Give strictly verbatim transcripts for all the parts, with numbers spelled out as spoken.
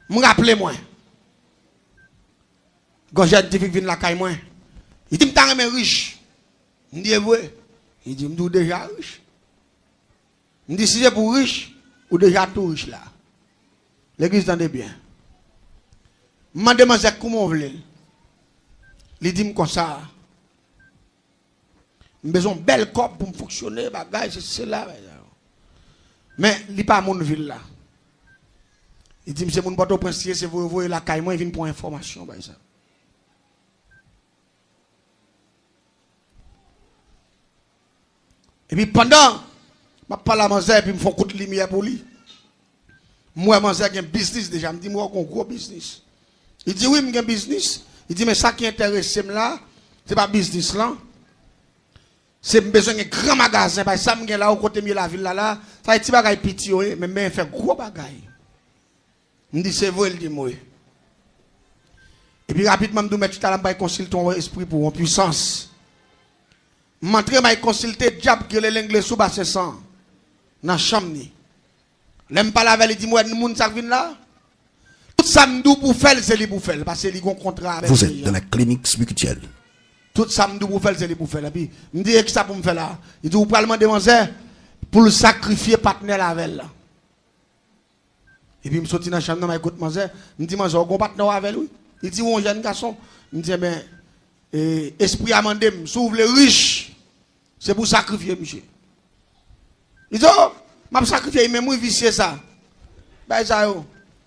M raple mwen. Gon jèn tifi k vin lakay mwen. Li di m ta renmen rich. M di e vre. Li di m di w deja rich. M di si se pou rich, ou deja tou rich la. Legliz tande byen. M mande manzè kouman w vle l. Li di m konsa. M bezwen yon bèl kòb pou m fonksyone, bagay, se sela, bagay sa yo. Men, li pa moun vil la. Li di m se moun Pòtoprens li ye, se voye voye lakay mwen, vin pran enfòmasyon, bagay sa. Epi pandan m ap pale a manzè, epi m fè yon kout limyè pou li. M wè manzè gen biznis deja. M di, "M wè w gen yon gwo biznis." Li di, "Wi, m gen biznis." Li di, "Men sa ki enterese m la, se pa biznis lan. Se m bezwen gen gran magazen, paske sa m gen la, o kote m ye lavil la, la, sa se ti bagay piti yo ye, men m bezwen fè gwo bagay." M di, "Se vre?" Li di m, "Wi." Epi rapidman, m di, "Mèt chita la, m pral konsilte yon espri pou yon pwisans." M antre, m al konsilte dyab ki rele Lengle sou Basen San nan chanm ni. Lè m pale avè l, li di m, "Wè moun sa k vin la? Tout sa m di w pou fè l, se li pou fè l, paske li gon kontra avèk Vous êtes dans la clinique spirituelle. Tout sa m di w pou fè l, se li pou fè l." Epi, m di, "E kisa pou m fè la?" Li di, "Ou pral mande manzè pou l sakrifye patnè l avè l la." Epi m soti nan chanm nan, m al kot manzè, m di, "Manzè, w gon patnè w avè l, wi." Li di, "Wi, yon jèn gason." M di, "Enben, e, espri a mande m, si w vle rich, se pou w sakrifye misye." Li di, "O, m ap sakrifye li menm, wi, visye sa." Bay sa yo.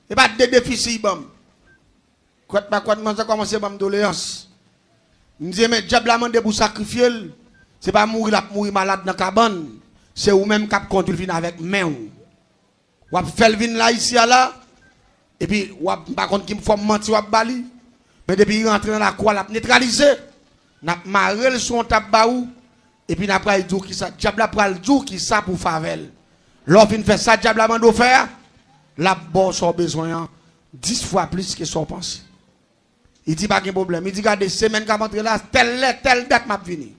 E pa de defisi li ban m. Kwèt pa kwèt, manzè kòmanse ban m doleyans. M di, "Men dyab la mande pou w sakrifye l, se pa mouri l ap mouri malad nan kabann, se ou menm k ap kondui l vin avèk men w." W ap fè l vin la isi a la, epi w ap, m pa konn ki fòm manti w ap ba li, men depi li rantre nan lakou a, l ap netralize. N ap mare l sou yon tab ba ou, epi n ap pral di w kisa, dyab la pral di w kisa pou w fè avè l. Lè w fin fè sa dyab la mande w fè a, l ap ba w sa w bezwen an, dis fwa plis ke sa w panse. Li di, "Pa gen pwoblèm." Li di, "Gade, semèn k ap antre la, tèl lè, tèl dat, m ap vini."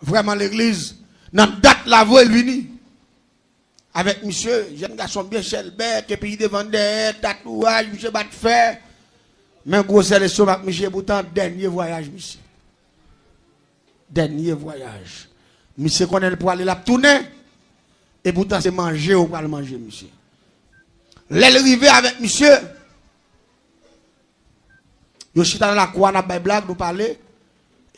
Vrèman, legliz, nan dat la, vre, l vini. Avèk misye, jèn gason byen chèlbè, epi devan dèyè, tatouaj, misye bat fè. Men gwosè lestomak misye, poutan, dènye vwayaj misye. Dènye vwayaj. Misye konnen l pwale, l ap tounen. E poutan, se manje ou pral manje misye. Lè l rive avèk misye, yo chita nan lakou a, n ap bay blag, nou pale.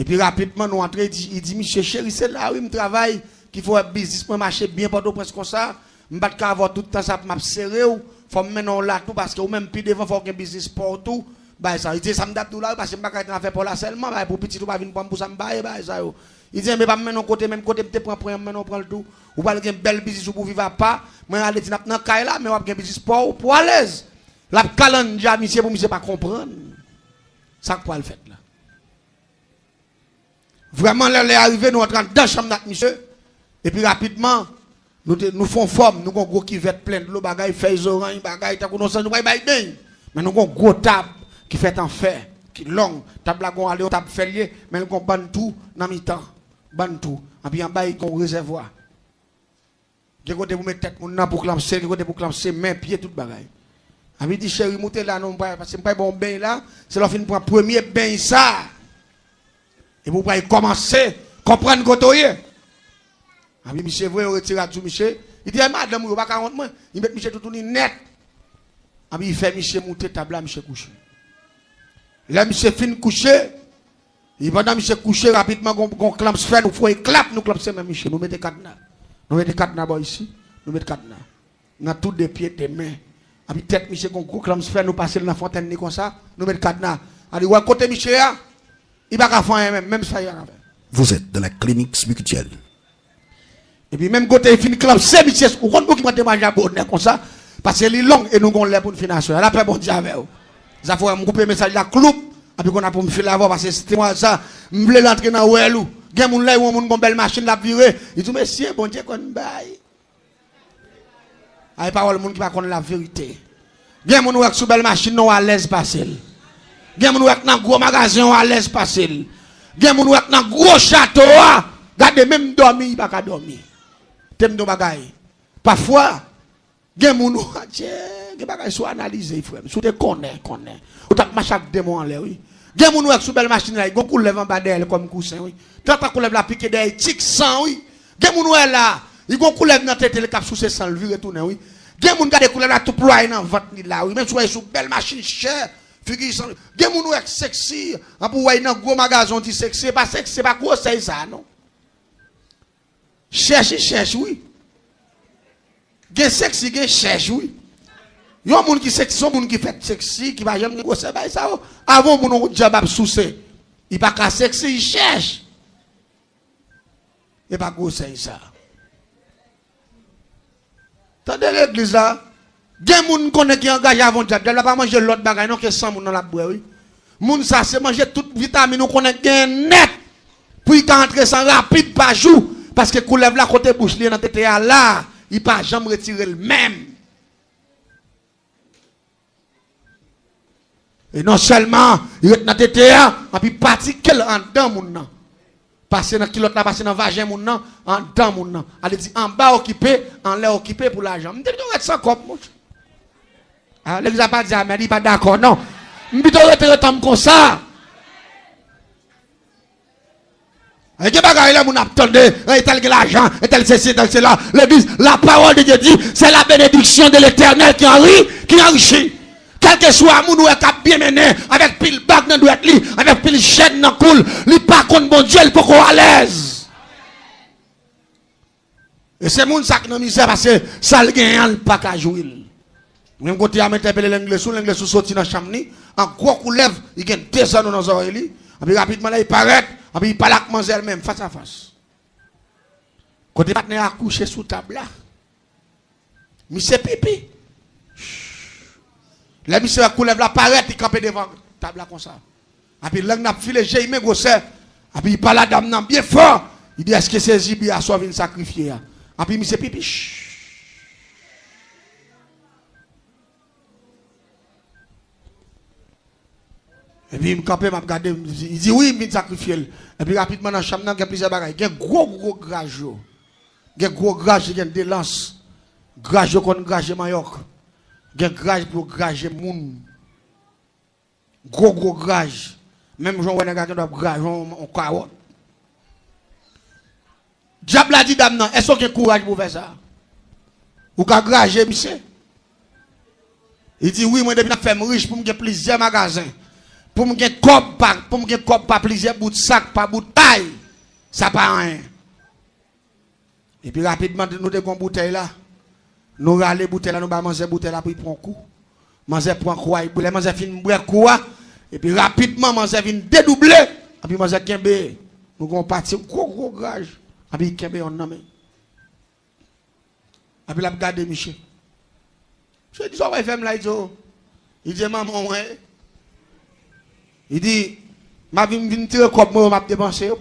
Epi rapidman, nou antre, li di, li di, "Misye, cheri, se la, wi, m travay, ki fè w wè biznis mwen mache byen Pòtoprens konsa. M pa t ka avè w tout tan sa pou m ap sere w. Fò m mennen w la tou, paske ou menm pi devan, fò w gen biznis pa w tou." Bay sa. Li di, "Sa m t ap di w la, wi, paske m pa ka ret nan afè pa w la sèlman, bay pou pitit ou pa vin pran m pou sa m pa ye, bay sa yo." Li di, "Enben, pa m mennen w kote, menm kote m te pran pwen an, m mennen w pran l tou. Ou pral gen bèl biznis ou pou viv apa. Mwen ale di n ap nan kay la, men w ap gen biznis pa w, pou w alèz." L ap kalandja misye pou misye pa konprann sa k pral fèt la. Vrèman, lè lè a rive, nou antre anndan chanm nan ak misye. Epi rapidman, nou te, nou fè yon fòm, nou gon gwo kivèt plen dlo, bagay, fèy zoranj, bagay, tankou nou san, nou pral bay beny. Men nou gon gwo tab ki fèt an fè, ki long. Tab la gon ale, yon tab fè l ye, men l gon bann twou nan mitan. Bann twou. Anpi anba, li gon rezèvwa. Gen kote pou met tèt moun nan pou klanpse, gen kote pou klanpse men, pye, tout bagay. Anpi di, "Cheri, moute la non, m pral, paske m pral ba w yon beny la, se lè w fin pran premye beny sa, epi w pral kòmanse konprann kote w ye." Anpi misye voye yo retire rad sou misye. Li di, "Ay, madanm, ou pa ka wont mwen." Li met misye toutouni nèt. Anpi li fè misye moute tab la, misye kouche. Lè misye fin kouche, e pandan misye kouche, rapidman, gon, gon klanps fè, nou foye klap, nou klanpse men misye, nou mete kadna. Nou mete kadna bò isi, nou mete kadna. Nan tou de pye, de men. Anpi tèt misye gon gwo klanps fè, nou pase l nan fontèn li konsa, nou mete kadna. Anpi wè kote misye a, li pa ka fè anyen menm, menm sa li pa ka fè. Vous êtes dans la clinique spirituelle. Epi menm kote li fin klanpse misye, ou konn pou ki mwen te manje a bonè konsa, paske li long e nou gon lè pou n fin aswè a. Lapè Bondye avè w. Zafè w, m koupe mesaj la kloup, anpi konn apre m file avè w, paske se temwayaj sa, m vle l antre nan wèl ou. Gen moun lè yon moun gon bèl machin l ap vire, li di w, "Mesye, Bondye konn bay." Ay pawòl moun ki pa konn laverite. Gen moun ou wè k sou bèl machin nan, w alèz pase l. Gen moun ou wè k nan gwo magazen, w alèz pase l. Gen moun ou wè k nan gwo chato a, gade menm dòmi, li pa ka dòmi. Te m di w bagay. Pafwa, gen moun ou, adje, Gen bagay si w analize, frè m. Si w te konnen, konnen. Ou t ap mache ak demon anlè, wi. Gen moun ou wè k sou bèl machin la, li gon koulèv anba dèyè l kòm kousen, wi. Tantan koulèv la pike dèyè, li tik san, wi. Gen moun ou wè la, li gon koulèv nan tete l k ap souse san l, vire tounen, wi. Gen moun gade koulèv la tou plwaye nan vant li la, wi. Menm si w wè li sou bèl machin chè, figi san. Gen moun ou wè k seksi, anpi w wè li nan gwo magazen, w di seksi, se pa seksi, se pa gwosè sa, non. Chèch, li chèch, wi. Gen seksi, gen chèch, wi. Yon moun ki seksi, se yon moun ki fèt seksi, ki pa janm gen gwosè bay sa yo. Avan yon moun yon djab ap souse, li pa ka seksi, li chèch. E pa gwosè sa. Tande legliz la. Gen moun konnen ki angaje avè yon djab. Djab la pa manje lòt bagay non ke san moun nan l ap bwè, wi. Moun sa se manje tout vitamin ou konnen k genyen nèt pou li ka antre san rapid pa jou. Paske koulèv la kote bouch li ye nan tete a la, li pa janm retire l menm. E non sèlman li ret nan tete a, anpi pati ke l anndan moun nan. Pase nan kilòt la, pase nan vajen moun nan, anndan moun nan. Ale di anba okipe, anlè okipe pou lajan. M te pito ret san kòb, monchè. A, legliz la pa di amèn, li pa dakò, non. M pito rete, rete tann konsa. E gen bagay lè moun ap tande, entèl gen lajan, entèl sesi, entèl sela. Legliz, la parole de Dieu dit, c'est la bénédiction de l'Éternel qui enrichit, qui enrichit. Kèlkeswa moun ou wè k ap byen mennen, avèk pil bag nan dwèt li, avèk pil chèn nan kou l, li pa konn Bondye, li poko alèz. E se moun sa ki nan mizè, paske sa l genyen an, li pa ka jwi l. Menm kote a, m entèpele Lenglesou, Lenglesou soti nan chanm li, an gwo koulèv, li gen de zanno nan zòrèy li, anpi rapidman la, li parèt, anpi li pale ak manzè l menm, fas a fas. Kote patnè a kouche sou tab la, misye pipi. Lè misye wè koulèv la parèt, li kanpe devan tab la konsa. Anpi lang nan ap file, je imen gwosè. Anpi li pale a dam nan byen fò. Li di, èske se zibi a sa w vin sakrifye a? Anpi misye pipi. Epi m kanpe, m ap gade, li di wi, m vin sakrifye l. Epi rapidman nan chanm nan, gen plizyè bagay. Gen gwo, gwo graj yo. Gen gwo graj, gen de lans. Graj yo konn graje manyòk. Gen graj pou yo graje moun. Gwo, gwo graj. Menm jan w wè nèg la gen dwa ap graje yon, yon kawòt. Dyab la di dam nan, èske w gen kouraj pou w fè sa? Ou ka graje misye? Li di, wi, mwen depi n ap fè m rich, pou m gen plizyè magazen, pou m gen kòb pa, pou m gen kòb pa plizyè bout sak, pa bout kay, sa pa anyen. Epi rapidman, nou te gon boutèy la. Nou rale boutèy la, nou ba manzè boutèy la pou li pran kou. Manzè pran kou a, li bwè. Lè manzè fin bwè kou a, epi rapidman, manzè vin dedouble. Epi manzè kenbe. Nou gon pati gwo, gwo graj. Epi li kenbe yonn nan men. Epi l ap gade misye. Misye di, sa w pral fè m la? Li di, o. Li di, e manman w, wi. Li di, m ap vin, vin tire kòb mwen yo, m ap depanse yo.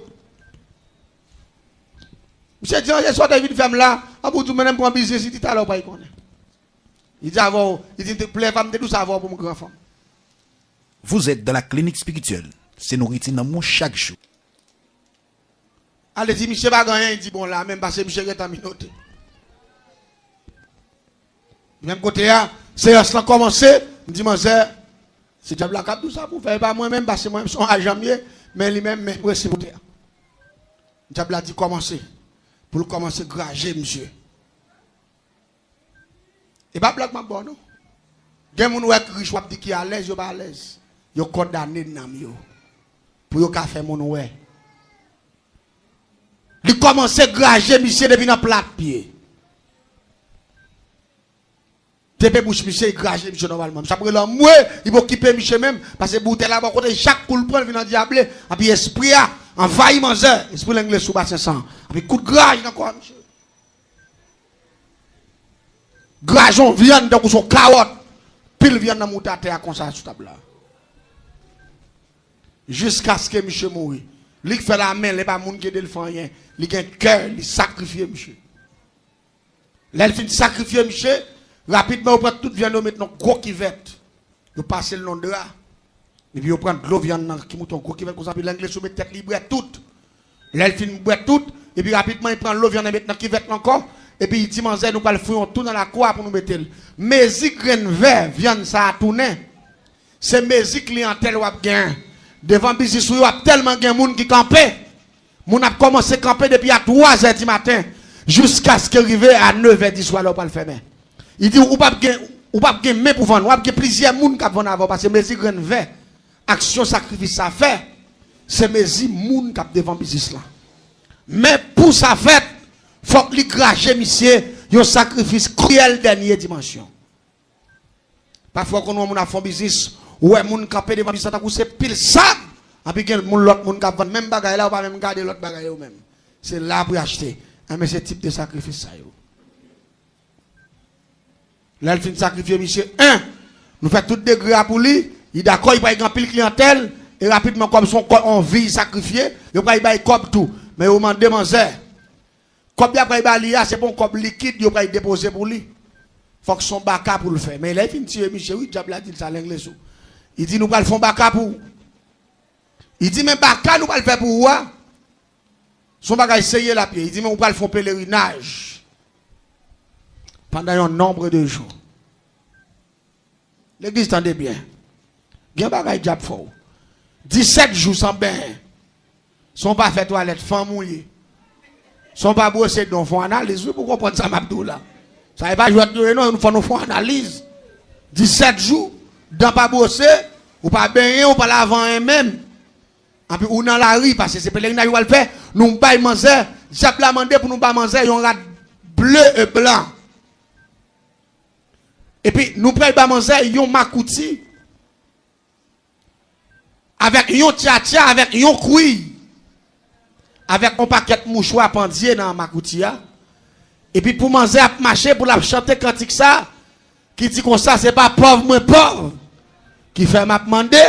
Misye di, e sa w te vin fè m la? An pou di w, mennen m pran biznis, li di, talè w pral konnen. Li di, avè w, li di, lè pa m te di w sa avè w pou m gran fanm. Vous êtes dans la clinique spirituelle. Se nouriti nanm ou chak jou. Ale di misye pa gen anyen, li di bon la, menm pase misye gentan minote. Menm kote a, seyans lan kòmanse, m di manzè, se dyab la k ap di w sa pou w fè, e pa mwen menm, pase mwen menm se yon ajan m ye, men li menm, men prese pou tè a. Dyab la di kòmanse, pou l kòmanse graje misye. E pa blag m ap ba w non. Gen moun ou wè ki rich, w ap di ki alèz, yo pa alèz. Yo kondane nanm yo. Pou yo ka fè moun wè. Li kòmanse graje misye depi nan plat pye. Depi bouch misye, li graje misye nòmalman. Misye ap rele anmwe, li pa okipe misye menm, paske boutèy la bò kote, chak kou l pran, l vin andyable. Epi espri a anvayi manzè, espri Lenglesou basen san. Epi kout graj nan kò a misye. Graj yon vyann tankou se yon kawòt. Pil vyann nan moute atè a konsa sou tab la. Jiskaske misye mouri. Li k fè l a men l, e pa moun ki ede l fè anyen. Li gen kè, li sakrifye misye. Lè l fin sakrifye misye, rapidman yo pran tout vyann yo met nan gwo kivèt. Yo pase l nan dra. Epi yo pran dlo vyann nan ki moute yon gwo kivèt konsa, epi Lenglesou met tèt li bwè tout. Lè l fin bwè tout, epi rapidman li pran dlo vyann nan met nan kivèt la ankò, Epi li di manzè, nou pral fouye yon twou nan lakou a pou nou mete l. Mezi grenn vè vyann sa a tounen, se mezi kliyantèl w ap genyen. Devan biznis ou yo, ap tèlman gen moun ki kanpe. Moun ap kòmanse kanpe depi a twazè di maten jiskaske rive a nevè di swa lè w pral fèmen. Li di, ou p ap gen, ou p ap gen men pou vann. W ap gen plizyè moun k ap vann avè w, paske mezi grenn vè aksyon sakrifis sa fè, se mezi moun k ap devan biznis la. Men pou sa fèt, fòk li graje misye yon sakrifis kriyèl dènye dimansyon. Pafwa, w konn wè moun ap fè yon biznis, ou wè moun kanpe devan biznis la tankou se pil sab. Anpi gen moun, lòt moun k ap vann menm bagay la, ou pa menm gade lòt bagay yo menm. Se la pou y achte. Enben, se tip de sakrifis sa yo. Lè l fin sakrifye misye, en, nou fè tout degre a pou li, li dakò, li pral gen anpil kliyantèl, e rapidman, kòm se yon kò, yon vi l sakrifye, yo pral bay kòb tou. Men yo mande manzè. Kòb y ap pral ba li a, se pa yon kòb likid yo pral depoze pou li. Fòk se yon baka pou l fè. Men lè l fin tiye misye, wi, dyab la di l sa, lenglesou. Li di, nou pral fè yon baka pou ou. Li di, men baka nou pral fè pou ou a, se yon bagay serye l ap ye. Li di, men ou pral fè yon pelerinaj pandan yon nonb de jou. Legliz, tande byen. Gen bagay dyab fè w. Disèt jou san benyen. San w pa fè twalèt, fanm ou ye. San w pa bwose dan w, fè yon analiz, wi, pou w konprann sa m ap di w la. Sa e pa jwèt nou ye, non, fò nou fè yon analiz. Disèt jou, dan pa bwose, ou pa benyen, ou pa lave anyen menm. Anpi ou nan lari, paske se pelerinaj ou al fè, nou bay manzè, dyab la mande pou nou ba manzè yon rad ble e blan. Epi nou pral ba manzè yon makouti avèk yon tyatya, avèk yon kwi, avèk yon pakèt mouchwa pandye nan makouti a. Epi pou manzè ap mache, pou l ap chante kantik sa, ki di konsa, se pa pòv mwen pòv ki fè m ap mande,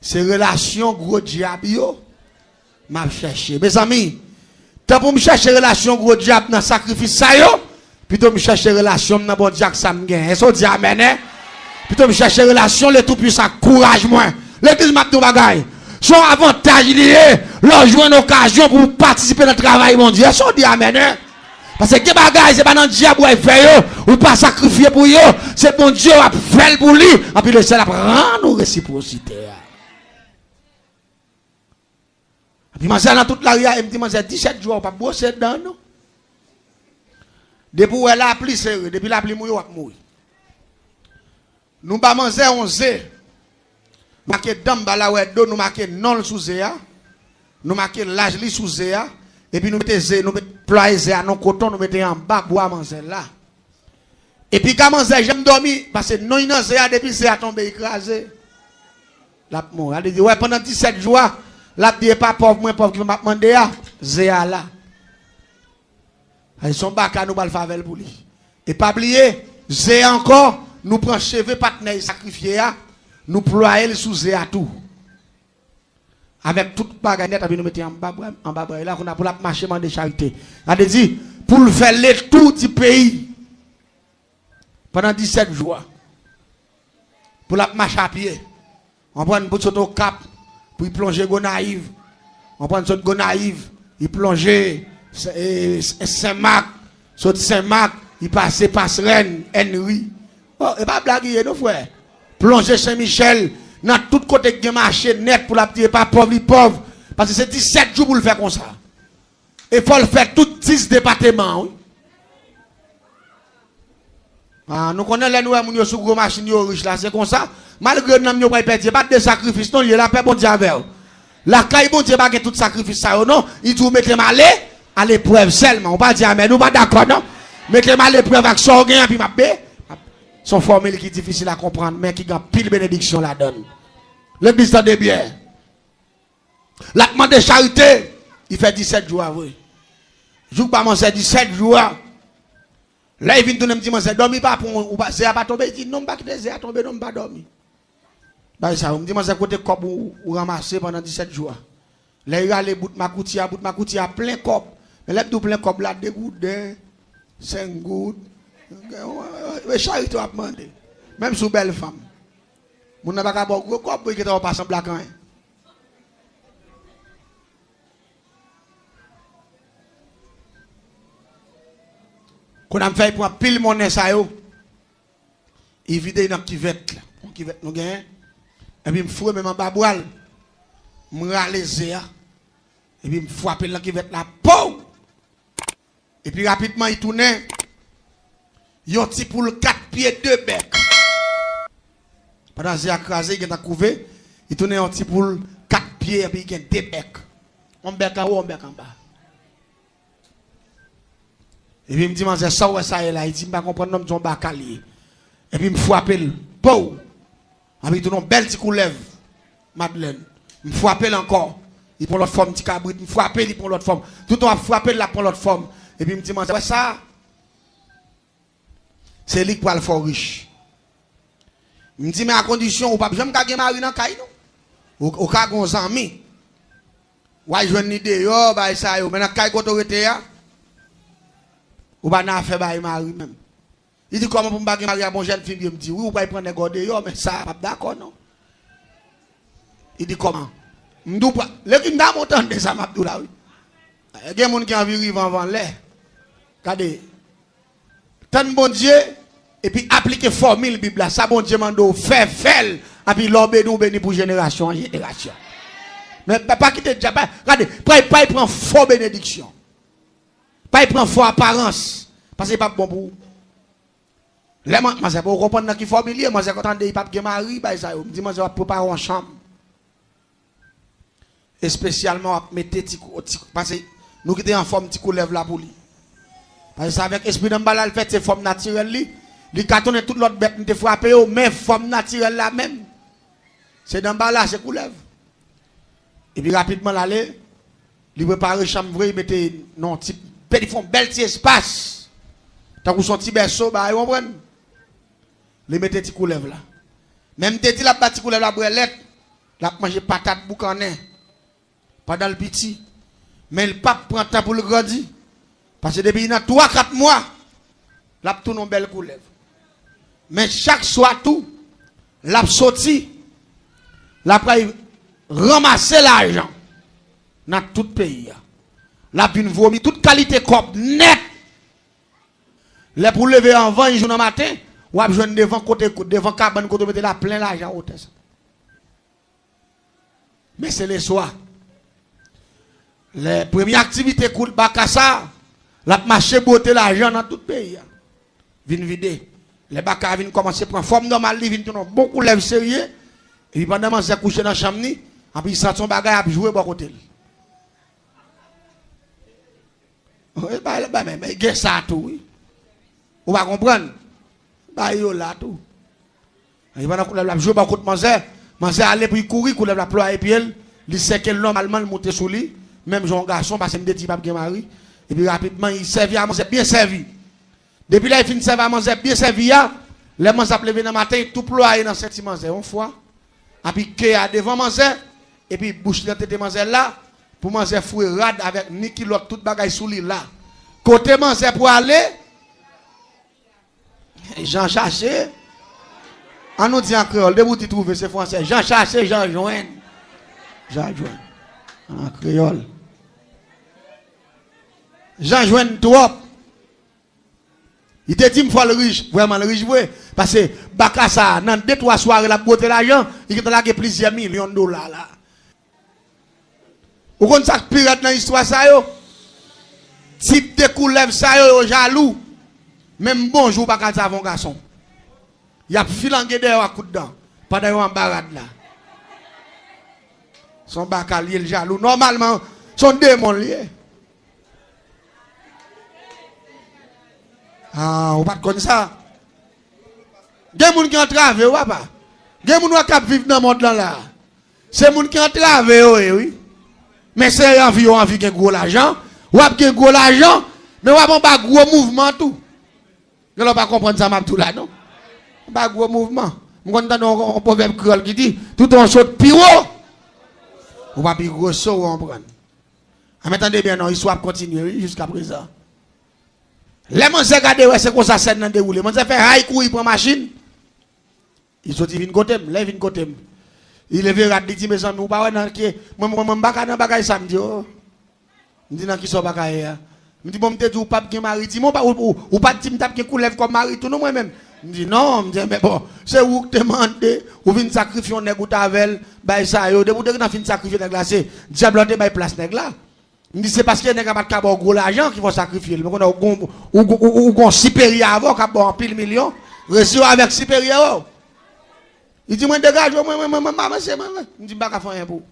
se relasyon gwo dyab yo m ap chèche. Mezanmi, tan pou m chèche relasyon gwo dyab nan sakrifis sa yo, pito m chèche relasyon m nan Bondye ak sa m gen. Èske w di amèn, en? Pito m chèche relasyon le Toupwisan ak kouraj mwen. Legliz, m ap di w bagay. Se yon avantaj li ye, lè w jwenn okazyon pou w patisipe nan travay Bondye. Èske w di amèn, en? Paske gen bagay, se pa nan dyab w al fè yo, ou pa sakrifye pou yo, se Bondye w ap fè l pou li, anpi lesyèl ap rann ou resipwosite a. Epi manzè nan tout lari a, e m di manzè, disèt jou a, ou p ap bwose dan, non. Depi w wè lapli sere, depi lapli mouye, w ap mouri. Nou ba manzè yon ze. Make dan m ba l a wè do, nou make non l sou ze a. Nou make laj li sou ze a. Epi nou mete ze, nou met, plwaye ze a nan koton, nou mete anba bwa manzè la. Epi ka manzè janm dòmi, paske non li nan ze a, depi ze a tonbe, li kraze. L ap mouri. Sa vle di, wè, pandan disèt jou a, l ap di, e pa pòv mwen pòv ki fè m ap mande a, ze a la. Sa vle di, se yon baka nou pral fè avè l pou li. E pa bliye, ze a ankò, nou pran cheve patnè sakrifye a, nou plwaye l sou ze a tou. Avèk tout bagay nèt, epi nou mete anba bra, anba bra l la, kounye a pou l ap mache mande charite. Sa vle di, pou l fè letou di peyi pandan disèt jou a. Pou l ap mache a pye. Konprann, pou l sot Okap, pou l plonje Gonayiv. Konprann, sot Gonayiv, li plonje Sen, e, Senmak, sot Senmak, li pase Pasrèn, Ènri. Oh, e pa blag li ye non, frè. Plonje Sen Michèl, nan tout kote ki gen mache nèt pou l ap di e pa pòv li pòv. Paske se disèt jou pou l fè konsa. E fò l fè tout dis depateman an, wi. Ah, nou konnen lè nou wè moun yo sou gwo machin yo rich la, se konsa. Malgre nanm yo pral pèdi, e pa de sakrifis non, li ye lapè Bondye avè w. Lakay Bondye pa gen tout sakrifis sa yo non. Li di w mete m ale, aleprèv sèlman. Ou pa di amèn, ou pa dakò non. Mete m aleprèv ak sa w gen, epi m ap be. Se yon fòmil ki difisil a konprann, men ki gen anpil benediksyon ladan l. Legliz, tande byen. L ap mande charite, li fè disèt jou a vre. Jou k ba manzè disèt jou a, lè li vin tounen, m di manzè, dòmi pa pran w, ou pa, ze a pa tonbe? Li di, non, m pa kite ze a tonbe, non, m pa dòmi. Bay sa yo, m di manzè, kote kòb ou, ou ranmase pandan disèt jou a? Lè li rale bout makouti a, bout makouti a plen kòb. Men lè m di w plen kòb la, de gouden, senk goud. E charite w ap mande. Menm si w bèl fanm. Moun nan pa ka ba w gwo kòb pou l gentan wè w pa sanble ak anyen. Medam fè y pran pil monnen sa yo. Li vide y nan kivèt la. Yon kivèt nou genyen. Epi m foure men m anba bra l. M rale ze a. Epi m frape l nan kivèt la. Pow! Epi rapidman, li tounen yon ti poul kat pye, de bèk. Pandan ze a kraze, li gentan kouve, li tounen yon ti poul kat pye, epi li gen de bèk. Yon bèk anwo, yon bèk anba. Epi m di, "Manzè, sa w wè sa ye la?" Li di, "M pa konprann non," m di, "Yon baka l ye." Epi m frape l. Pow! Epi li tounen yon bèl ti koulèv. Madlèn. M frape l ankò. Li pran lòt fòm, ti kabrit. M frape, li pran lòt fòm. Toutan w ap frape l, l ap pran lòt fòm. Epi m di, "Manzè, wè sa? Se li k pral fè w rich." M di, "Men a kondisyon, ou p ap janm ka gen mari nan kay, non. Ou, ou ka gen yon zanmi. W al jwenn li deyò, bagay sa yo. Men nan kay kote w rete a, ou pa nan afè bay mari menm." Li di, "Kòman pou m pa gen mari a, bon jèn fi m ye?" M di, "Wi, ou pral pran nèg ou deyò, men sa a p ap dakò, non." Li di, "Kòman?" M di, "Ou pa," lè ki m ta monte tande sa m ap di w la, wi. Gen moun ki anvi rive anvan lè. Gade, tann Bondye, epi aplike fòmil Bib la. Sa Bondye mande w fè, fè l. Epi lè w beni, w beni pou jenerasyon an jenerasyon. Men pa, pa kite dyab, pa, gade, pa, pa pran fo benediksyon. Pa pran fo aparans, paske li p ap bon pou ou. Lè man-, manzè poko konprann nan ki fòm li ye, manzè konn tande li p ap gen mari, bay sa yo. M di, "Manzè, w ap prepare yon chanm. Espesyalman, w ap mete ti kou-, ti, paske nou kite anfòm ti koulèv la pou li. Paske se avèk espri nan m ba l al fèt, se fòm natirèl li. Li ka tounen tout lòt bèt m te frape yo, men fòm natirèl la menm." Se nan ba la, se koulèv. Epi rapidman l ale, li prepare chanm vre, li mete nan yon ti, li fè yon bèl ti espas. Tankou se yon ti bèso, bagay, ou konprann? Li mete ti koulèv la. Men m te di l ap ba ti koulèv la bwè lèt, l ap manje patat boukannen. Pandan l piti. Men l p ap pran tan pou l grandi. Paske depi nan twa, kat mwa, l ap tounen yon bèl koulèv. Men chak swa tou, l ap soti, l ap pral ranmase lajan nan tout peyi a. L ap vin vomi tout kalite kòb nèt. Lè pou leve anvan yon jou nan maten, w ap jwenn devan kote, devan kabann kote w mete la plen lajan wotè sa. Men se leswa. Lè premye aktivite kou baka sa, l ap mache bwote lajan nan tout peyi a. Vin vide. Lè baka a vin kòmanse pran fòm nòmal, li vin tounen yon bon koulèv serye. Epi pandan manzè kouche nan chanm ni, epi li santi yon bagay ap jwe bò kote l. Wi, ba, ba, men, men, gen sa tou, wi. Ou pa konprann? Ba yo la tou. Epi pandan koulèv la ap jwe bò kot manzè, manzè ale pou li kouri, koulèv la plwaye pye l, li sèke l nòmalman, l moute sou li, menm jan yon gason, paske m te di li p ap gen mari. Epi rapidman, li sèvi a manzè byen sèvi. Depi lè li fin sèvi a manzè byen sèvi a, lè manzè ap leve nan maten, li tou plwaye nan senti manzè yon fwa. Epi ke a devan manzè, epi bouch li nan tete manzè la, pou manzè foure rad avèk ni kilòt, tout bagay sou li la. Kote manzè pwale? Jan chache. An nou di an kreyòl, depi w di twouve, se fransè. Jan chache, jan jwenn. Jan jwenn. An kreyòl. Jan jwenn twòp. Li te di m fò l rich. Vrèman, l rich vre. Paske baka sa a, nan de, twa sware, l ap bwote lajan, li gentan lage plizyè milyon dola la. Ou konn sa k pi rèd nan istwa sa yo? Tip de koulèv sa yo, yo jalou. Menm bonjou, ou pa ka di avè yon gason. Y ap filange dèyè w ak kout dan, pandan yo anba rad la. Se yon baka l ye, l jalou. Nòmalman, se yon demon l ye. Ah, ou pa t konn sa? Gen moun ki antrave yo, papa. Gen moun wè k ap viv nan mond lan la. Se moun ki antrave yo ye, wi. Men se anvi yo anvi gen gwo lajan. W ap gen gwo lajan, men w ap anba gwo mouvman tou. Gen lè w pa konprann sa m ap di w la, non. Anba gwo mouvman. M konn tande yon, yon pwovèb kreyòl ki di, "Toutan w sot pi wo, ou pa pi gwo so," w konprann. A, men tande byen non, istwa ap kontinye, wi, jiskaprezan. Lè manzè gade, wè se konsa sèn nan dewoule. Manzè fè hay kouri pran machin. Li soti vin kote m. Lè vin kote m, li leve rad, li di, "Mezanmi, ou pa wè nan ke, mwen, mwen, mwen, m pa ka nan bagay sa," m di, "Oh." M di, "Nan kisa w pa ka ye a?" M di, bon, m te di w p ap gen mari. Di m, ou pa, ou, ou, ou pa t di m t ap gen koulèv kòm mari tou non, mwen menm. M di, non, m di, men bon, se ou k te mande, ou vin sakrifye yon nèg ou t avè l, bay sa yo. Depi w te gentan fin sakrifye nèg la, se dyab la w te bay plas nèg la. M di, se paske nèg la pa t ka ba w gwo lajan ki fè w sakrifye l. Men kounye a ou gon, ou, ou, ou, ou gon siperyè avè w k ap ba w anpil milyon, resi w avèk siperyè w. Li di, mwen degaje w, mwen, mwen, mwen, mwen, mwen, mwen, mwen. M di, m pa ka fè anyen pou ou.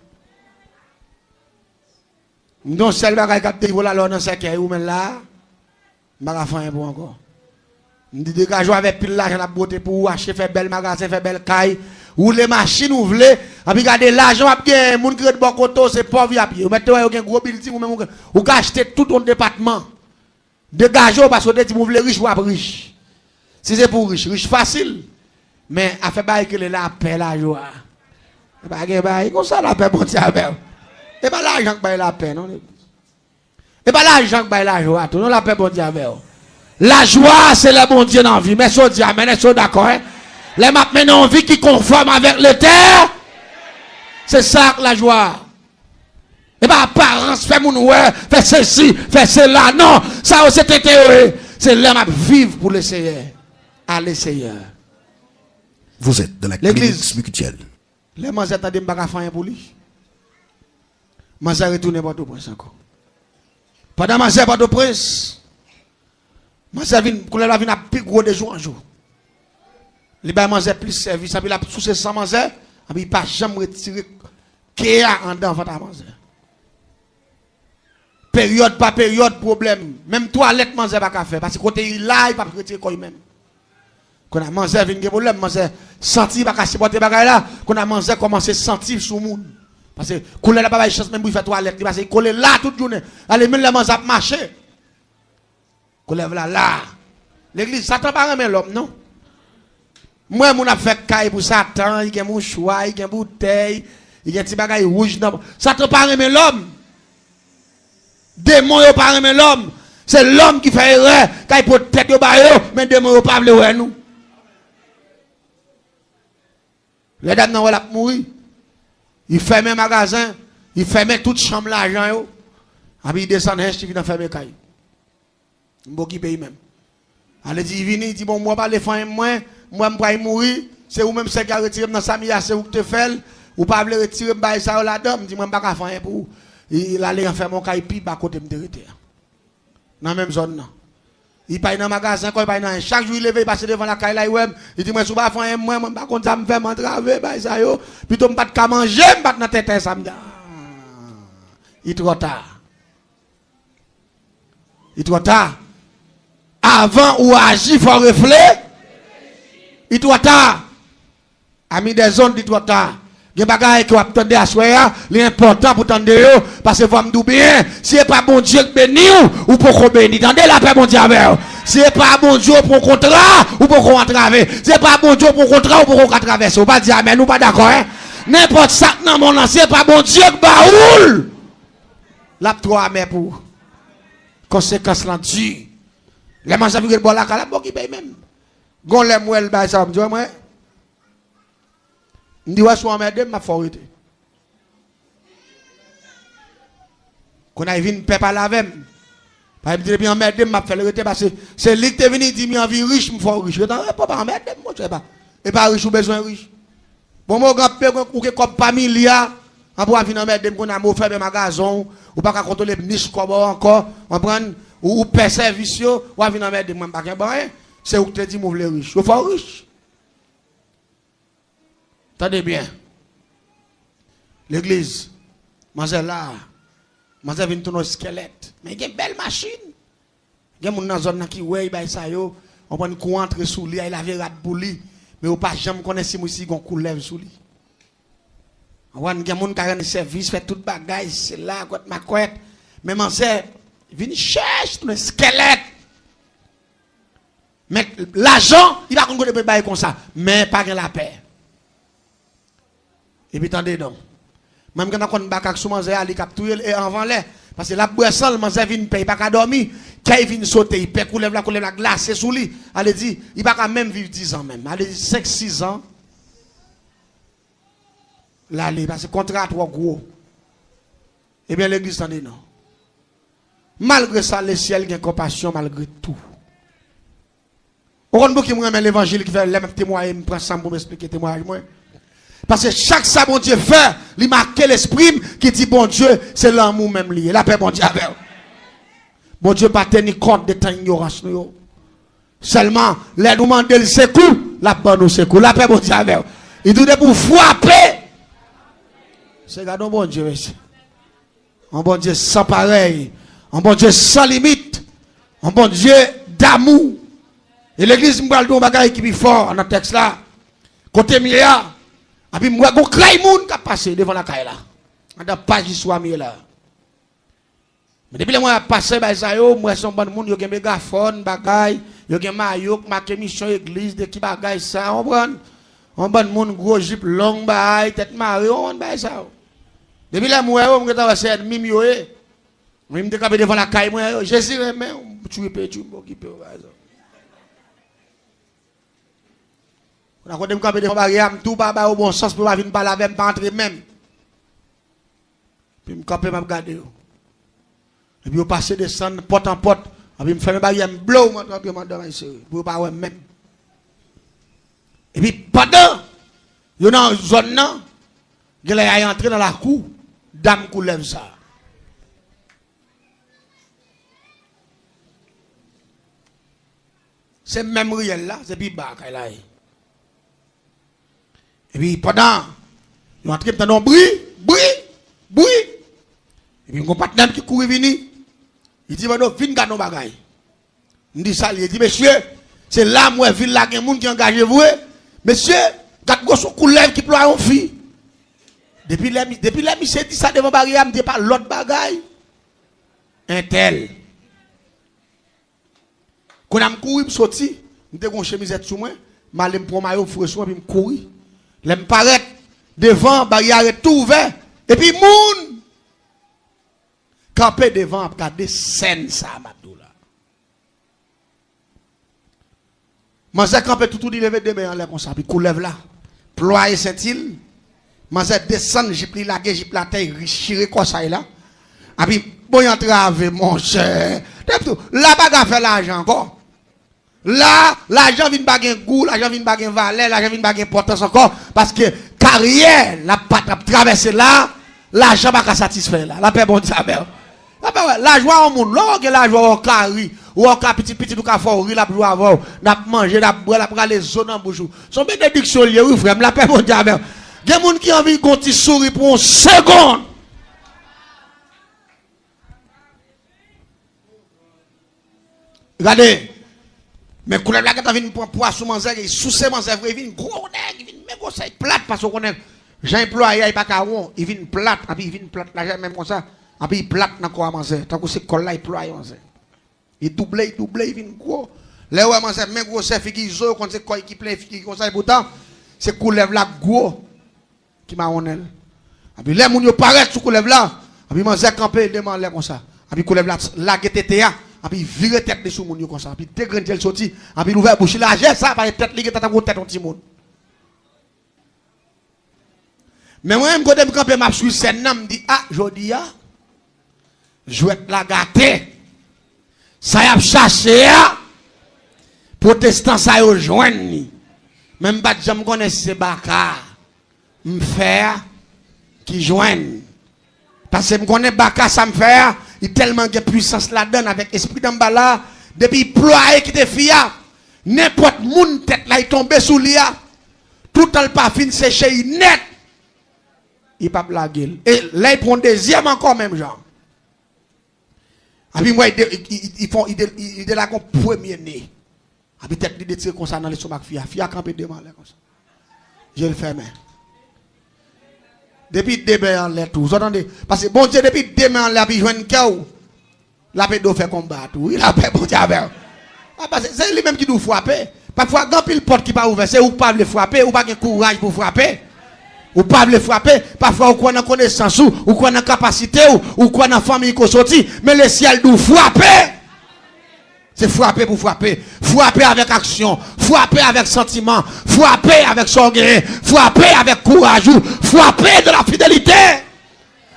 M di yon sèl bagay k ap derive w la lè w nan sèkèy ou menm la a, m pa ka fè anyen pou w ankò. M di degaje w avèk pil lajan n ap bwote pou ou, achte fè bèl magazen, fè bèl kay, woule machin ou vle, anpi gade lajan w ap genyen, moun ki ret bò kote w se pòv y ap ye. Ou mèt te wè yo gen gwo bilding, ou menm ou gen, ou ka achte tout yon depatman. Degaje w paske w te di m ou vle rich, w ap rich. Si se pou w rich, rich fasil. Men afè bagay ki rele lapè, lajwa. E pa gen bagay konsa, lapè Bondye avè w. E pa lajan k bay lapè non. E pa lajan k bay lajwa tou non, lapè Bondye avè w. Lajwa se lè Bondye nan vi m. Èske w di amèn? Èske w dakò, en? Lè m ap mennen yon vi ki konfòm avèk Letè, se sa k lajwa. E pa aparans, fè moun wè, fè sesi, fè sela. Non, sa yo se tenten yo ye. Se lè m ap viv pou Leseyè. Ale Seyè. Vous êtes dans la clinique spirituelle. Legliz, lè manzè tande m pa ka fè anyen pou li, manzè retounen Pòtoprens ankò. Pandan manzè Pòtoprens, manzè vin, koulèv la vin ap pi gwo de jou an jou. Li bay manzè plis sèvis, anpi l ap souse san manzè, anpi li pa janm retire ke a anndan vant a manzè. Peryòd pa peryòd, pwoblèm. Menm twalèt manzè pa ka fè, paske kote li la, li p ap retire kò li menm. Kounye a manzè vin gen pwoblèm, manzè santi li pa ka sipòte bagay la, kounye a manzè kòmanse santi sou moun. Paske koulèv la pa bay chans menm pou li fè twalèt li, paske li kole la tout jounen. Ale menm lè manzè ap mache, koulèv la la. Legliz, Satan pa renmen lòm non. M wè moun ap fè kay pou Satan, li gen mouchwa, li gen boutèy, li gen ti bagay wouj nan. Satan pa renmen lòm. Demon yo pa renmen lòm. Se lòm ki fè erè, kay pot tèt yo ba yo, men demon yo pa vle wè nou. Lè dam nan wè l ap mouri, li fèmen magazen, li fèmen tout chanm lajan yo, epi li desann hench li vin anfèmen kay. M pa okipe li menm. Ale di, li vini, li di, bon, m wè w pa vle fè anyen mwen, m wè m pral mouri, se ou menm sèk la retire m nan sa m ye a, se ou ki te fè l, ou pa vle retire m bagay sa yo ladan, m di, mwen m pa ka fè anyen pou ou. Li, li ale anfèmen yon kay pi ba kote m te rete a. Nan menm zòn nan. Li pa al nan magazen ankò, li pa al nan anyen. Chak jou li leve, li pase devan lakay la, li wè m, li di, mwen si w pa fè anyen mwen, mwen m pa konn sa m fè, m antrave bagay sa yo, pito m pa t ka manje, m pa t nan tenten sa m. Li twò ta. Li twò ta. Avan ou aji, fò w refle-, li twò ta. Ami des ondes, li twò ta. Gen bagay ke w ap tande aswè a, li enpòtan pou tande yo, paske fò m di w byen, si se pa Bondye k beni w, ou poko beni. Tande, lapè Bondye avè w. Si se pa Bondye w pran kontra, ou poko antrave. Si se pa Bondye w pran kontra, ou poko ka travèse. Ou pa di amèn, ou pa dakò, en? Nenpòt sa k nan mond lan, si se pa Bondye k ba ou l, l ap twò amè pou ou. Konsekans lan di. Lè manzè vire bò lakay la, m pa okipe l menm. Gon lè m wè l bay sa, m di, wè mwen, m di, wè si w anmède m, m ap fè w rete. Kounye a li vin pè pale avè m. Paske m di depi anmède m, m ap fè l rete, paske se li ki te vini di m li anvi rich, m fè w rich. Rete anmède, pa anmède m, monchè, pa. E pa rich ou bezwen rich. Bon, mwen, gran pè, ou gen kòb pa milya, anpi w ap vin anmède m kounye a, men w fèmen magazen w, ou pa ka kontwole nich kòb ou ankò, konprann? Ou, ou pè sèvis yo, w ap vin anmède m, mwen m pa gen anyen. Se ou ki te di m ou vle rich. Yo fè w rich. Tande byen. Legliz, manzè la, manzè vin tounen yon eskèlèt. Men gen bèl machin. Gen moun nan zòn nan ki wè l bay sa yo, konprann, kou antre sou li a, l lave rad pou li, men yo pa janm konnen si moun si gon koulèv sou li. Konprann, gen moun ka rann sèvis, fè tout bagay, se la, gwèt makwèt, men manzè vin chèch tounen eskèlèt. Men lajan, li pa konn kote pou l bay konsa, men pa gen lapè. Epi tande non. Mwen m gentan konn makak sou manzè a, li k ap touye l, e anvan lè. Paske l ap bwè san l, manzè vin pè, li pa ka dòmi. Kè l vin sote, li pè koulèv la, koulèv la glase sou li. Ale di, li pa ka menm viv dizan menm. Ale di senk, sizan. L ale, paske kontra a twò gwo. Ebyen, legliz, tande non. Malgre sa, lesyèl gen konpasyon malgre tou. Ou konn pouki m renmen levanjil ki fè lè m ap temwaye, m pran san m pou m esplike temwayaj mwen? Paske chak sa Bondye fè, li make lespri m ki di Bondye se lanmou menm li ye. Lapè Bondye avè w. Bondye pa teni kont de tan inyorans nou yo. Sèlman, lè nou mande l sekou, l ap ban nou sekou. Lapè Bondye avè w. Li di w depi w frape. Se gade yon Bondye, mesye. Yon Bondye san parèy. Yon Bondye san limit. Yon Bondye damou. E legliz, m pral di w yon bagay ki pi fò nan tèks la. Kote m ye a, epi m wè gon krèy moun k ap pase devan lakay la. Anndan paj istwa m ye la. Men depi lè mwen ap pase bay sa yo, m wè se yon bann moun, yo gen megafòn, bagay, yo gen mayo k make misyon egliz, de ki bagay sa, w konprann? Yon bann moun, gwo jip long, bay, tèt mare, w konprann bagay sa yo. Depi lè m wè yo, m gentan wè se ènmi m yo ye. Men m te kanpe devan lakay mwen, yo, Jezi renmen w, m tchwipe, tchwipe, m okipe w, bagay sa yo. Kounye a kote m kanpe devan baryè a, m tou pa ba yo bon sans pou yo pa vin pale avè m, pa antre menm. Epi m kanpe, m ap gade yo. Epi yo pase desann, pòt an pòt. Epi m fèmen baryè, m blow, m antre, antre, m antre, m sere. Pou yo pa wè m menm. Epi pandan yo nan zòn nan, genlè y a antre nan lakou dam koulèv sa a. Se menm riyèl la, se pi ba kay la ye. Epi pandan yo antre, m tande yon bri, bri, bri. Epi m gon patnè m ki kouri vini. Li di, "Mano, vin gade yon bagay." M di, "Sa l ye?" Li di, "Mesye, se la m wè vil la gen moun ki angaje vre. Mesye, gad gwo sou koulèv ki plwaye yon fi." Depi lè, depi lè misye di sa devan baryè a, m di, "Pa lòt bagay." Entèl. Kounye a m kouri, m soti, m te gen yon chemizèt sou mwen, m ale m pran mayo, m foure sou mwen, epi m kouri. Lè m parèt devan, baryè a ret tou ouvè, epi moun kanpe devan ap gade sèn sa a m ap di w la. Manzè kanpe toutou, li leve de men anlè konsa, epi koulèv la plwaye senti l. Manzè desann jip li, lage jip la atè, li chire kòsay la. Epi bon, y antrave, monchè. Depi tou, la pa ka fè lajan ankò. La, lajan vin pa gen gou, lajan vin pa gen valè, lajan vin pa gen enpòtans ankò, paske karyè l ap, ap travèse la, lajan pa ka satisfè la. Lapè Bondye avè w. Lapè, wè, lajwa yon moun, lè w gen lajwa, w ka ri, w ka pitit, pitit ou ka fè w ri, l ap jwe avè w, n ap manje, n ap bwè, l ap rale zo nan bouch ou. Se yon benediksyon l ye, wi, frè m, lapè Bondye avè w. Gen moun ki anvi gon ti souri pou yon segonn. Gade, men koulèv la gentan vin pran pwa sou manzè, li souse manzè vre, li vin gwo nèg, li vin men gwosè, li plat, paske w konnen jan li plwaye a, li pa ka won, li vin plat, epi li vin plat la, jan menm konsa, epi li plat nan kò a manzè, tankou se kò l la, li plwaye manzè. Li double, li double, li vin gwo. Lè w wè manzè men gwosè figi zo, yo konn se kò l ki plen figi konsa, epoutan, se koulèv la k gwo ki mawonnen l. Epi lè moun yo parèt sou koulèv la, epi manzè kanpe de men anlè konsa. Epi koulèv la lage tete a, epi vire tèt li sou moun yo konsa. Epi de grenn je l soti, epi l ouvè bouch li, lajè sa, paske tèt li gentan tankou tèt yon timoun. Men mwen menm kote m kanpe, m ap swiv sèn nan, m di, "A, jodi a, jwèt la gate." Sa y ap chache a, pwotestan sa yo jwenn li. Men m pa t janm konnen si se baka m fè a ki jwenn. Paske m konnen baka sa m fè a, li tèlman gen pwisans ladan l avèk espri Danmbala, depi li plwaye kite fi a, nenpòt moun tèt la li tonbe sou li a, toutan l pa fin seche li nèt, li p ap lage l. E lè l pran yon dezyèm ankò, menm jan. Epi m wè li de-, li, li, li fè yon, li de-, li, li delage yon premye ne. Epi tèt li detire konsa nan lestomak fi a. Fi a kanpe de men anlè konsa. Je l fèmen. Depi de men anlè tou. Zò tande? Paske Bondye, depi de men anlè, epi jwenn kè w, l ap ede w fè konba a tou. Wi, lapè Bondye avè w. A, paske se li menm ki di w frape. Pafwa, gen anpil pòt ki pa ouvè. Se ou k pa vle frape, ou pa gen kouraj pou frape. Ou pa vle frape. Pafwa, ou kwè nan konesans ou, ou kwè nan kapasite w, ou kwè nan fanmiy ke w soti. Men lesyèl di w frape. Se frape pou frape. Frape avèk aksyon. Frape avèk santiman. Frape avèk sa w genyen. Frape avèk kouraj ou. Frape de la fidelite.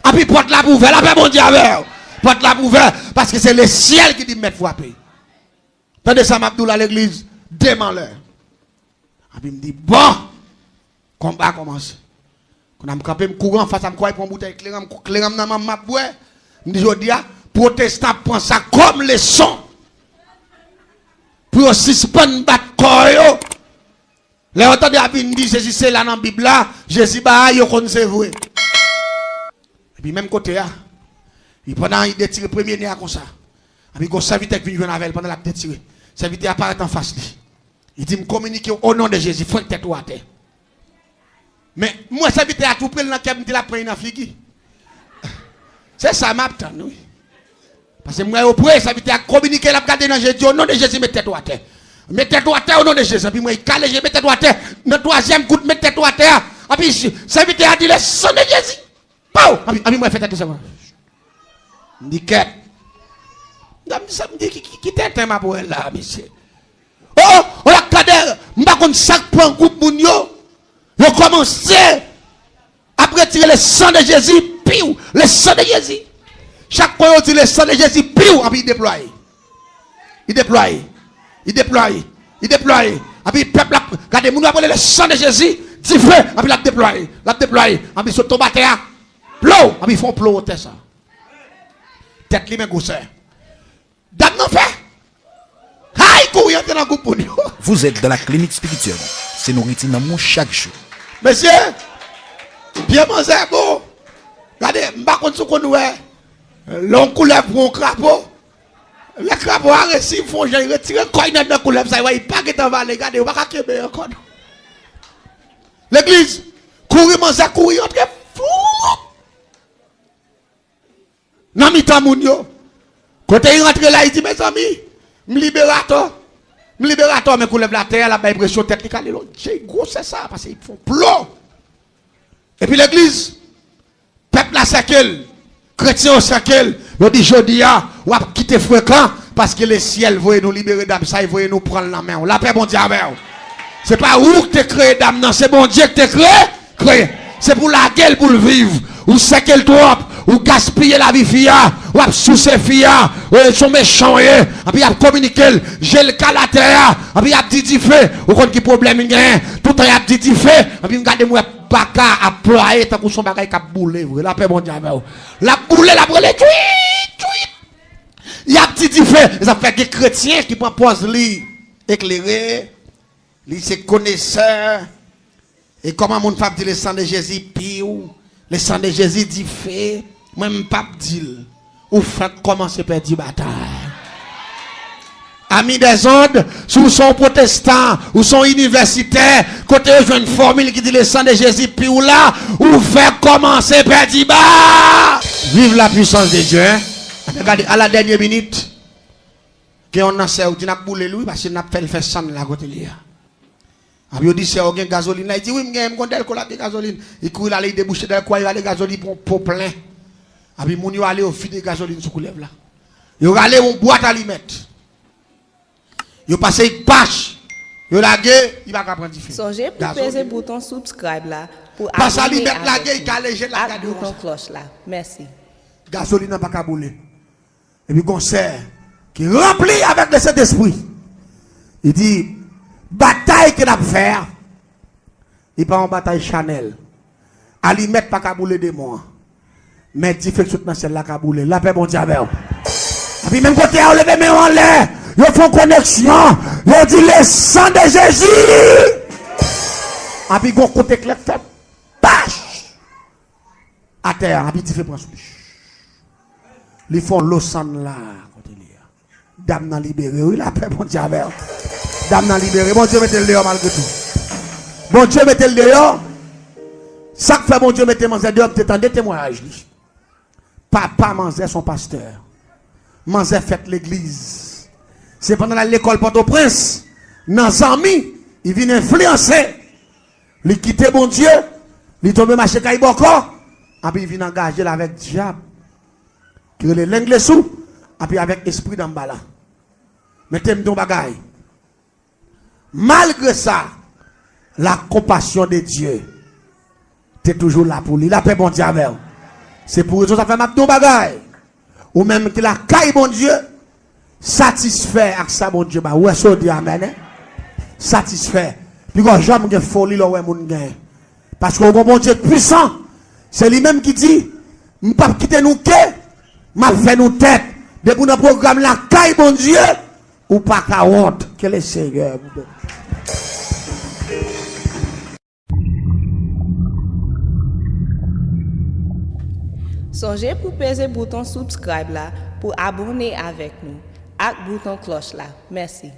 Epi pòt la ap ouvè. Lapè Bondye avè w. Pòt la ap ouvè, paske se lesyèl ki di m mèt frape. Tande sa m ap di w la, legliz, demen lè. Epi m di, bon, konba kòmanse. Kounye a m kanpe, m kouri anfas, m kouri pran boutèy kleren, m kou-, kleren m nan men m, m ap bwè. M di, jodi a, pwotestan ap pran sa kòm leson. Pou yo sispann bat kò yo. Lè yo tande y ap vin di Jezi se la nan Bib la, Jezi ba a, yo konn se vre. Epi menm kote a, li pandan li detire premye nen a konsa. Epi gon sèvitè k vin jwenn avè l pandan l ap detire. Sèvitè a parèt anfas li. Li di, m kominike w o non de Jezi, fwenk tèt ou atè. Men, m wè sèvitè a tou pre l nan kè m, m di l ap pran li nan figi. Se sa m ap tann, wi. Paske m wè yo pre, sèvitè a kominike, l ap gade nan je, di, o non de Jezi, met tèt ou atè. Met tèt ou atè, o non de Jezi. Epi m wè, li kale je, met tèt ou atè. Nan twazyèm kout, met tèt ou atè a. Epi, sèvitè a di, le sang de Jésus. Pow! Epi, epi m wè fè tèt li sèlman. M di, kèt. M di, sa m di, ki, ki, ki tenten m ap wè la, mesye? O, o, la kadè, m pa konn sa k pran gwoup moun yo. Yo kòmanse ap retire le sang de Jésus, piw, le sang de Jésus. Chak fwa yo di le sang de Jésus, piw, epi li deplwaye. Li deplwaye. Li deplwaye. Li deplwaye. Epi pèp la, gade, moun yo ap rele le sang de Jésus, dife, epi l ap deplwaye. L ap deplwaye. Epi sot tonbe atè a. Plow! Epi fè yon plow atè sa. Tèt li men gwosè. Dam nan fè. Hay, kouri antre nan gwoup moun yo. Vous êtes dans la clinique spirituelle. Se nouriti nanm ou chak jou. Mesye, pye manzè bon. Gade, m pa konn si w konn wè. Lè yon koulèv pran yon krapo. Lè krapo a resi fè yon jan, li retire kò l nan, nan koulèv sa, li wè li pa gentan vale. Gade, yo pa ka kenbe ankò non. Legliz, kouri manzè, kouri antre. Fou! Nan mitan moun yo. Kote li rantre la, li di, mezanmi, m liberatò. M liberatò, men koulèv la atè a, l ap bay presyon tèt li kale lòt. Jay gwosè sa, paske li fè yon plo. Epi legliz, pèp la sèke l. Kretyen yo sèke l. Yo di, jodi a, w ap kite frekan, paske lesyèl voye nou libere dam sa, li voye nou pran l nan men w. Lapè Bondye avè w. Se pa ou ki te kreye dam nan, se Bondye ki te kreye. Kreye. Se pou lage l pou l viv. Ou sèke l twòp. Ou gaspiye lavi fi a. W ap souse fi a. Ou se yon mechan w ye. Epi y ap kominike l. Je l kale atè a. Epi y ap di dife. Ou konn ki pwoblèm li genyen. Toutan y ap di dife. Epi m gade m wè baka ap plwaye tankou se yon bagay k ap boule vre. Lapè Bondye avè w. L ap boule, l ap rele tchwit, tchwit. Y ap di dife. E sa fè gen kretyen ki pran pòz li eklere. Li se konesè. E kòman moun p ap di le sang de Jésus piw, le sang de Jésus dife, mwen m p ap di l. Ou fèk kòmanse pèdi batay. Ami des ondes, si w se yon pwotestan, ou se yon inivèsitè, kote yo jwenn fòmil ki di le sang de Jésus piw la, ou fèk kòmanse pèdi ba. Vive la puissance de Dieu, hein. Gade, à la dernière minute, gen yon nan sè yo di n ap boule l wi, paske n ap fè l fè sann la kote li a. Epi yo di, sè, ou gen gazolin la? Li di, wi, m genyen, m gon dèlko la, gen gazolin. Li kouri l ale, li debouche dèlko a, li rale gazolin pou yon po plen. Epi moun yo ale, yo vide gazolin sou koulèv la. Yo rale yon bwat alimèt. Yo pase yon pach. Yo lage, li pa ka pran dife. Sonje pou peze bouton subscribe la pou abòne avèk nou. Pase alimèt lage, li kale je l, l ap gade konsa. Ak bouton klòch la. Mèsi. Gazolin nan pa ka boule. Epi gon sè ki ranpli avèk le Sentespri. Li di, batay ke n ap fè a, li pa yon batay chanèl. Alimèt pa ka boule demon an. Men dife k sot nan syèl la ka boule. Lapè Bondye avè w. Epi menm kote a, yo leve men yo anlè. Yo fè yon koneksyon. Yo di, le sang de Jésus. Epi gon kout eklè k fè pach! Atè a, epi dife pran sou li. Li fè yon lo sann la, kote li a. Dam nan libere, wi, lapè Bondye avè w. Dam nan libere, Bondye mete l deyò malgre tou. Bondye mete l deyò. Sa k fè Bondye mete manzè deyò, m te tande temwayaj li. Papa manzè se yon pastè. Manzè fèt legliz. Se pandan l al lekòl Pòtoprens, nan zanmi, li vin enfliyanse. Li kite Bondye, li tonbe mache kay bòkò, epi li vin angaje l avèk dyab, ki rele Lenglesou, epi avèk espri Danmbala. Men te m di yon bagay. Malgre sa, la compassion de Dieu te toujou la pou li. Lapè Bondye avè w. Se pou rezon sa fè m ap di yon bagay. Ou menm ki lakay Bondye, satisfè ak sa Bondye ba ou. Ou wè sa w di amèn, en? Satisfè. Piga w janm gen foli lè w wè moun genyen. Paske w gon Bondye k pwisan. Se li menm ki di, "M p ap kite nou ke, m ap fè nou tèt." Depi w nan pwogram lakay Bondye, ou pa ka wont. Ke le Senyè vous bénisse. Sonje pou peze bouton subscribe la pou abòne avèk nou ak bouton klòch la. Mèsi.